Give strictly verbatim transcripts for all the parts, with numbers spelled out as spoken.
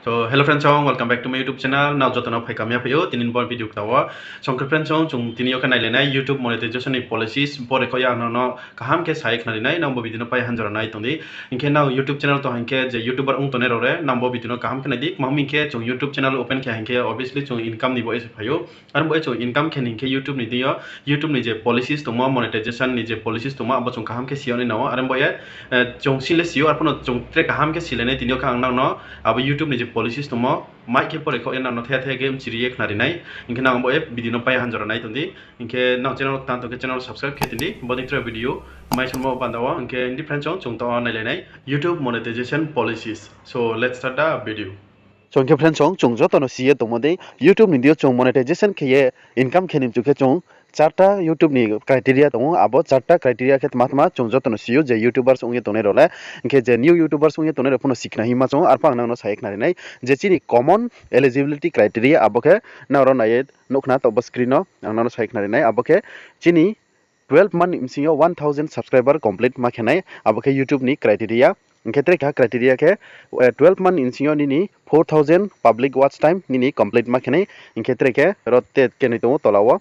So, hello friends song, welcome back to my YouTube channel. Nrao joto no phaikam ya phai ou tini bo video kta wo. Song khe friends song, chung tini yo khe nailai nai YouTube monetization ni policies, bo rekhouh ya ang nrao no kaham khe sa ye khnari nai, nang bo video no pai hanjora nai tong di. Hing khe nrao YouTube channel tong hing khe je YouTuber ong tongnai rao le, nang bo video no kaham khe nai di, kma hing khe chung YouTube channel open khe hing khe obviously chung income ni bo ye se phai ou. Are bo ye chung income khe ni hing khe YouTube ni deing yo, YouTube ni je policies tongmo, monetization ni je policies tongmo, abo chung kaham khe si yag nai nang ou. Are bo ye, chung si le si ou, arphuh no chung tre kaham khe silai nai tini yo khe ang nrao no abo YouTube ni je policies tongmo, mai khe pore khaoh ye nrao no thaiha thaiha khe mchiri ye khnari nai. Hing khe nang bo ye video no pai hanjora nai tong di. Hing khe nrao channel tang tong khe channel subscribe khe tong di, bodei tre video mai sonmo panda wo. Hing khe hindi friends song, chung to nailai nai YouTube monetization policies. So, let's start the video. So, hing khe friends song, chung joto no si ye tongmo dei, YouTube ni deing yo chung monetization khe ye income khe ni mchu khe chung charta YouTube ni criteria tong ou, abo charta criteria khe tma tma chung joto no si ou je YouTubers ong ye tongnai rao le, hing khe je new YouTubers ong ye tongnai rao pho no si khna hingma chung ou, arphuh ang nrao no sa ye khnari nai, je chini common eligibility criteria abo khe nrao ro nai ye nuh khna taoh bo screen no ang nrao no sa ye khnari nai, abo khe chini twelve month ni bsing yo one thousand subscriber complete ma khe nai, abo khe YouTube ni criteria. Hing khe tre keha criteria khe, twelve month ni bsing yo nini four thousand public watch time nini complete ma khe nai, hing khe tre khe ro te kenoi tong ou tola wo.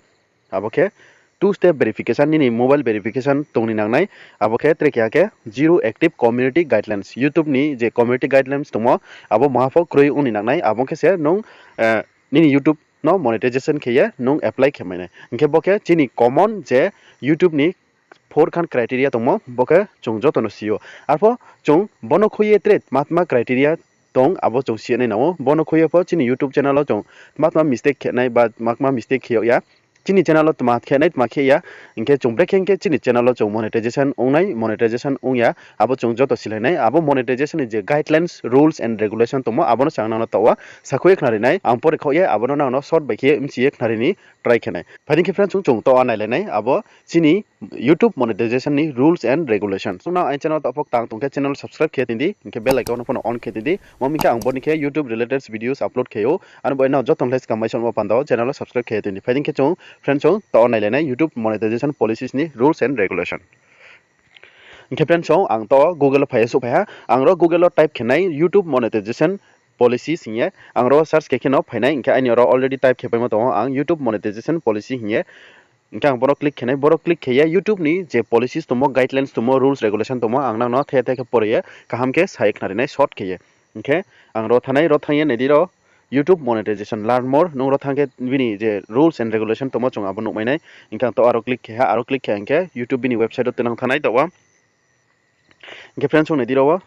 Abo khe two step verification, nini mobile verification tong ni nang nai, abo khe tre keha khe zero active community guidelines, YouTube ni je community guidelines tongmo, abo maha pho kroi ong ni nang nai, abo khe se nung nini YouTube no monetization khe ye nung apply khe mai nai. Hing khe bo khe chini common je YouTube ni four khan criteria tongmo, bo khe chung joto no si ou. Arphuh chung bo no khui ye tre tma tma criteria tong, abo chung si ye nai nang ou. Bo no khui ye pho chini YouTube channel wo chung tma tma mistake khe nai ba tma tma mistake khe yag ya. Chini channel wo tma khe nai tma khe ya, hing khe chung brekhe hing khe chini channel wo chung monetization ong nai, monetization ong ya, abo chung joto silai nai. Abo monetization ni je guidelines, rules and regulation tongmo, abo no se ang nrao no taoh wo sakhui ye khnari nai. Ang pore khaoh ye abo no nrao no short bai khe mchi ye khnari ni try khe nai. Phai di khe friends song, chung taoh wo nailai nai abo chini YouTube monetization ni rules and regulation. Sung nrao aini channel taoh pho tang tong khe channel subscribe khe tong di, hing khe bell icon no pho no on khe tong di. Kma hing khe ang bo ni khe YouTube related videos upload khe ou. Are bo ye nrao joto no le skang mai sonmo panda wo channel subscribe khe tong di. Phai di khe chung friends song, taoh wo nailai nai YouTube monetization policies ni rules and regulation. Hing khe friends song, ang taoh wo Google wo phai ye souhphai ha. Ang ro Google wo type khe nai YouTube monetization policies hing ye. Ang ro search khe khe no phai nai, hing khe aini ro already type khe paimo tong ou ang YouTube monetization policy hing ye. Hing khe ang bo no click khe nai, bo no click khe ye YouTube ni je policies tongmo, guidelines tongmo, rules, regulation tongmo, ang nrao no thaiha thaiha khe pore ye kaham khe sa ye khnari nai short khe ye. Hing khe ang ro thanng nai, ro thanng ye nai di ro YouTube monetization, learn more, nung ro thanng khe bini je rules and regulation tongmo chung abo nuhmai nai. Hing khe ang taoh aro click khe ha, aro click khe hing khe YouTube bini website wo tuinang thanng nai taoh wo. Hing khe friends song, nai di ro wo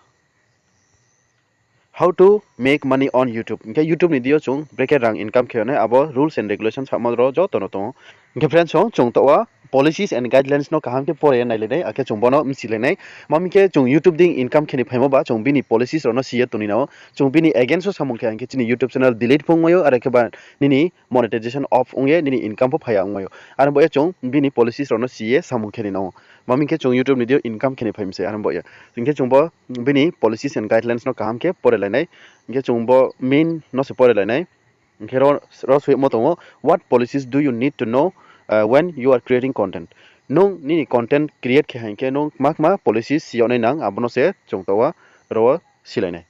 How to make money on YouTube. Hing khe YouTube ni deing yo chung brekhe rang income khe nai, abo rules and regulation samo ro joto no tong ou. Hing khe friends song, chung taoh wo policies and guidelines no kaham khe pore ye nailai nai, akhe chung bo no mchilai nai. Kma hing khe chung YouTube deing income khe ni phaimo ba chung bini policies rao no si ye tong ni nang ou. Chung bini against wo samung khe hing khe chini YouTube channel delete pho ongmai ou, are khe ba nini monetization off ong ye nini income pho phai ya ongmai ou. Are bo ye chung bini policies rao no si ye samung khe ni nang ou. Kma hing khe chung YouTube ni deing yo income khe ni phai mi se, are bo ye. Hing khe chung bo bini policies and guidelines no kaham khe pore lai nai. Hing khe chung bo main no se pore lai nai. Hing khe ro, ro soimo tong ou, what policies do you need to know when you are creating content? Nung nini content create khe hing khe nung kma kma policies si yag nai nang, abo no se chung taoh wo ro wo silai nai.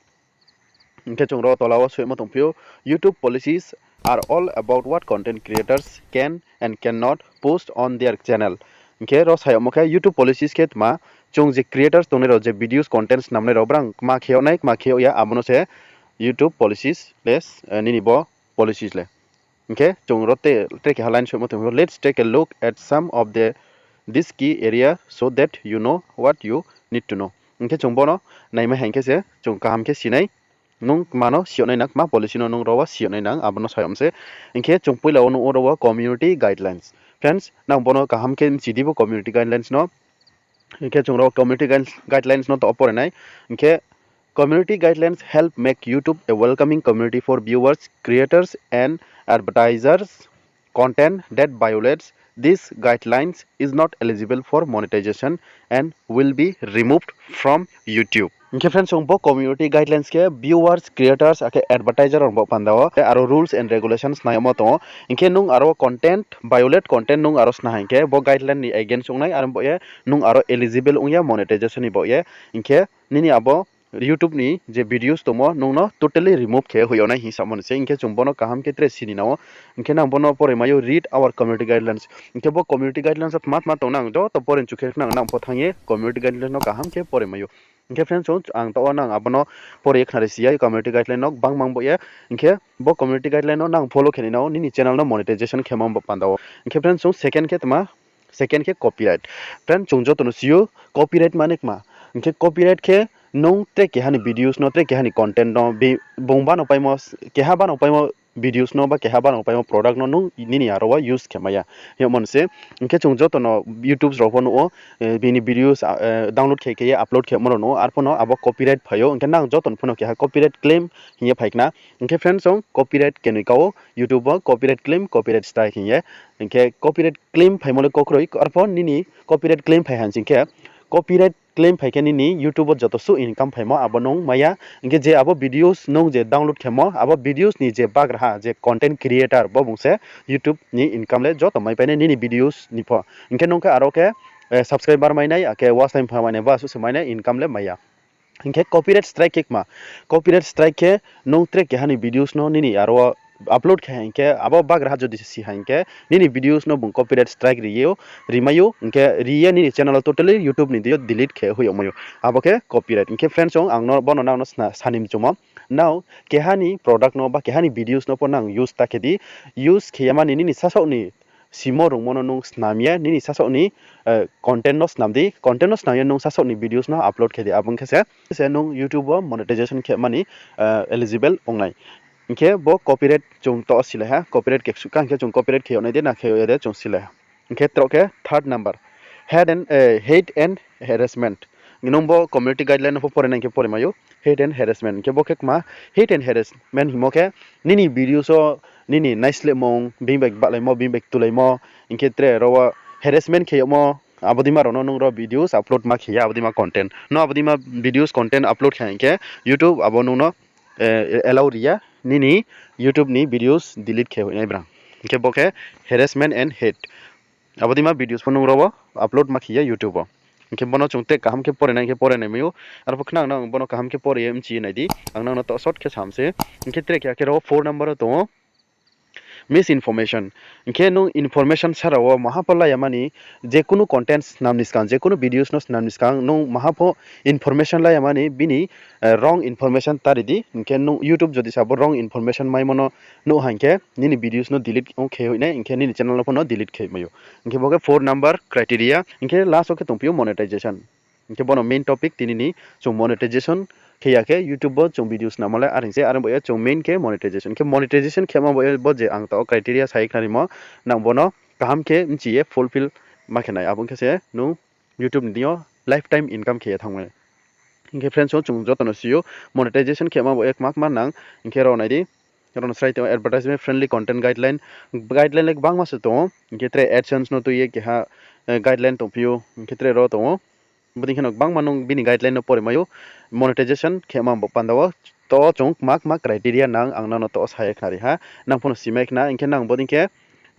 Hing khe chung ro tola wo soimo tongphi ou, YouTube policies are all about what content creators can and cannot post on their channel. Hing khe ro sa yagmo khe YouTube policies khe tma, chung je creators tongnai rao, je videos content snamnai rao, brang kma khe yag nai, kma khe yag ya, abo no se YouTube policies le, nini bo policies le. Hing khe chung ro te, tre keha line soimo tongphi ou, let's take a look at some of the this key area so that you know what you need to know. Hing khe chung bo no naimai ha hing khe se chung kaham khe si nai. Nung kma no si yag nai nang, kma policy no nung ro wo si yag nai nang, abo no sa yag mi se. Hing khe chung poila wo nuh ou ro wo community guidelines. Friends, nang bo no kaham khe mchi di bo community guidelines no. Hing khe chung ro community guidelines no taoh wo pore nai. Hing khe community guidelines help make YouTube a welcoming community for viewers, creators and advertisers. Content that violates these guidelines is not eligible for monetization and will be removed from YouTube. Hing khe friends song, bo community guidelines khe viewers, creators akhe advertiser rao ni bo panda wo aro rules and regulations nai yagmo tong ou. Hing khe nung aro content, violate content nung aro sna hing khe bo guideline ni against ong nai, aro bo ye nung aro eligible ong ya monetization ni bo ye. Hing khe nini abo YouTube ni je videos tongmo nung no totally remove khe hoih yag nai hing samo ni se. Hing khe chung bo no kaham khe tre sini nang ou. Hing khe nang bo no pore mai ou, read our community guidelines. Hing khe bo community guidelines wo tma tma tong nang joto pore chu khe nang, nang pho thanng ye community guidelines no kaham khe pore mai ou. Hing khe friends, chung ang taoh wo nang abo no pore ye khnari si ya, community guideline no gbang mang bo ye. Hing khe bo community guideline no nang follow khe nai nang ou, nini channel no monetization khe ma bo panda wo. Hing khe friends, chung second khe tma, second khe copyright. Friends, chung joto no si ou, copyright mane kma. Hing khe copyright khe nung tre keha ni videos no, tre keha ni content no, bi-, bung bano paimo, keha bano paimo videos no ba keha bano paimo product no nung nini aro wo use khe mai ya. Hing yagmo ni se, hing khe chung joto no YouTube rao pho nuh ou, eh, bini videos, ah, eh, download khe khe ye upload khe mo rao nuh ou, arphuh no abo copyright phai ou, hing khe nang joto no pho no keha copyright claim hing ye phai khna. Hing khe friends, chung copyright kenoi ka ou YouTube wo copyright claim, copyright strike hing ye. Hing khe copyright claim phaimo le kokroi, arphuh nini copyright claim phai ha hing khe, copyright claim phai khe nini YouTube wo joto suh income phaimo abo nung mai ya. Hing khe je abo videos nung je download khemo, abo videos ni je bagraha, je content creator, bo bung se YouTube ni income le joto maipai nai nini videos ni pho. Hing khe nung khe aro khe, eh, subscriber mai nai, akhe watch time pha mai nai, bo asuh se mai nai, income le mai ya. Hing khe copyright strike khe kma. Copyright strike khe nung tre keha ni videos no nini aro wo upload khe hing khe, abo bagraha jodi se si ha hing khe, nini videos no bung copyright strike ri ou, ri mai ou, hing khe ri ye nini channel wo totally YouTube ni deing yo delete khe hoih yag mai ou. Abo khe copyright. Hing khe friends, chung ang no, bo no nang no sna-, sani mchumo. Nrao keha ni product no ba keha ni videos no pho nang use ta khe di, use khe ya mani nini sasaoh ni simo rungmo no nung snam ye, nini sasaoh ni, eh, content no snam di, content no snam ye nung sasaoh ni videos no upload khe di, abo ong khe se, se nung YouTube wo monetization khe mani, eh, eligible ong nai. Hing khe bo copyright chung to silai ha, copyright keksuh ka hing khe chung copyright khe yag nai de na khe yag ya de chung silai ha. Hing khe tro khe third number, hate and, eh, hate and harassment. Nung bo community guideline no pho pore nai hing khe pore mai ou, hate and harassment. Hing khe bo khe kma, hate and harassment hingmo khe nini videos wo nini naislehmung, bini bai bahlaimo, bini bai ktulaimo, hing khe tre aro wo harassment khe yagmo, abo deima rao no nung ro videos upload ma khe ya, abo deima content no, abo deima videos content upload khe hing khe YouTube abo nung no, eh, allow ri ya, nini YouTube ni videos delete khe hoih nai brang. Hing khe bo khe harassment and hate. Abo deima videos pho nung ro wo upload ma khe ya YouTube wo. Hing khe bo no chung tre kaham khe pore nai hing khe pore nai mai ou. Arphuh khnang nang bo no kaham khe pore ye mchi ye nai di. Ang nang no to short khe sam se. Hing khe tre khe akhe ro wo four number wo tong ou misinformation. Hing khe nung information sara wo maha pho la ya mani, je kunu content snam ni skang, je kunu videos no snam ni skang, nung maha pho information la ya mani, bini, eh, wrong information ta ri di. Hing khe nung YouTube jodi se abo wrong information maimo no nuh ha hing khe, nini videos no delete ong khe hoih nai, hing khe nini channel no pho no delete khe mai ou. Hing khe bo khe four number criteria. Hing khe last wo khe tongphi ou monetization. Hing khe bo no main topic tini ni, chung monetization khe ya khe YouTube wo chung videos snammo le are hing se, are bo ye chung main khe monetization. Hing khe monetization khe ma bo ye bo je ang taoh wo criteria sa ye khnarimo, nang bo no kaham khe mchi ye fulfill ma khe nai, abo ong khe se nung YouTube ni deing yo lifetime income khe ye thanngmai. Hing khe friends, chung joto no si ou, monetization khe ma bo ye kma kma nang, hing khe ro nai di, ro no srai tong ou advertisement friendly content guideline, guideline le gbangma se tong ou, hing khe tre AdSense no tui ye keha, eh, guideline tongphi ou, hing khe tre ro tong ou. Bodei khe no gbangma nung bini guideline no pore mai ou. Monetization khe ma bo panda wo to chung kma kma criteria nang ang nang no to sa ye khnari ha. Nang pho no simai khna, hing khe nang bodei khe,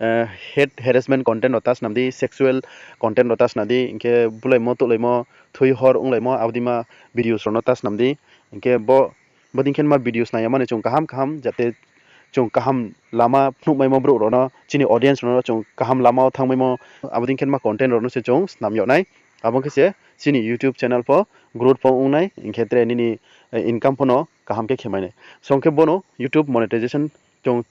eh, hate harassment content rao ta snam di, sexual content rao ta snam di, hing khe bulaimo, tuhlaimo, thui hor onglaimo, abo deima videos rao no ta snam di. Hing khe bo, bodei khe ma videos nai ya mani chung kaham kaham, jate chung kaham lama phnuhmaimo brouh rao no, chini audience rao no chung kaham lama wo thanngmaimo, abo dei khe ma content rao no se chung snam yag nai. Abo khe se chini YouTube channel pho growth pho ong nai, hing khe tre nini, eh, income pho no kaham khe khe mai nai. So hing khe bo no YouTube monetization chung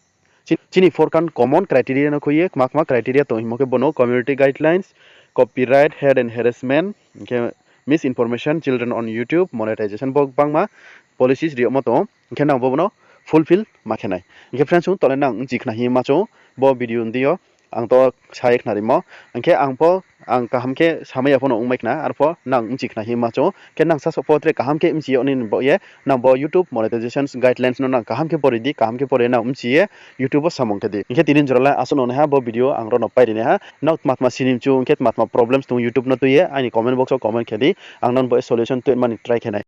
chi-, chini four kan common criteria no khui ye, kma kma criteria tong hingmo khe bo no community guidelines, copyright, hate and harassment, hing khe misinformation, children on YouTube, monetization, bo gbangma policies ri yagmo tong ou, hing khe nang bo no fulfill ma khe nai. Hing khe friends, chung tole nang bchi khna hing ma chung, bo video ni deing yo ang to sa ye khnarimo. Hing khe ang pho, ang kaham khe samai ya pho no ongmai khna, arpho nang bchi khna hing ma chung. Khe nang sasaoh pho tre kaham khe bchi yag ni bo ye, nang bo YouTube monetization guidelines no nang kaham khe pori di, kaham khe pori ye nang bchi ye YouTube wo samung khe di. Hing khe tini jora le asuh no naiha bo video ang ro no pai ri naiha. Nrao tma tma sini mchu, hing khe tma tma problems tong YouTube no tui ye, aini comment box wo comment khe di, ang nang bo solution tui mani try khe nai.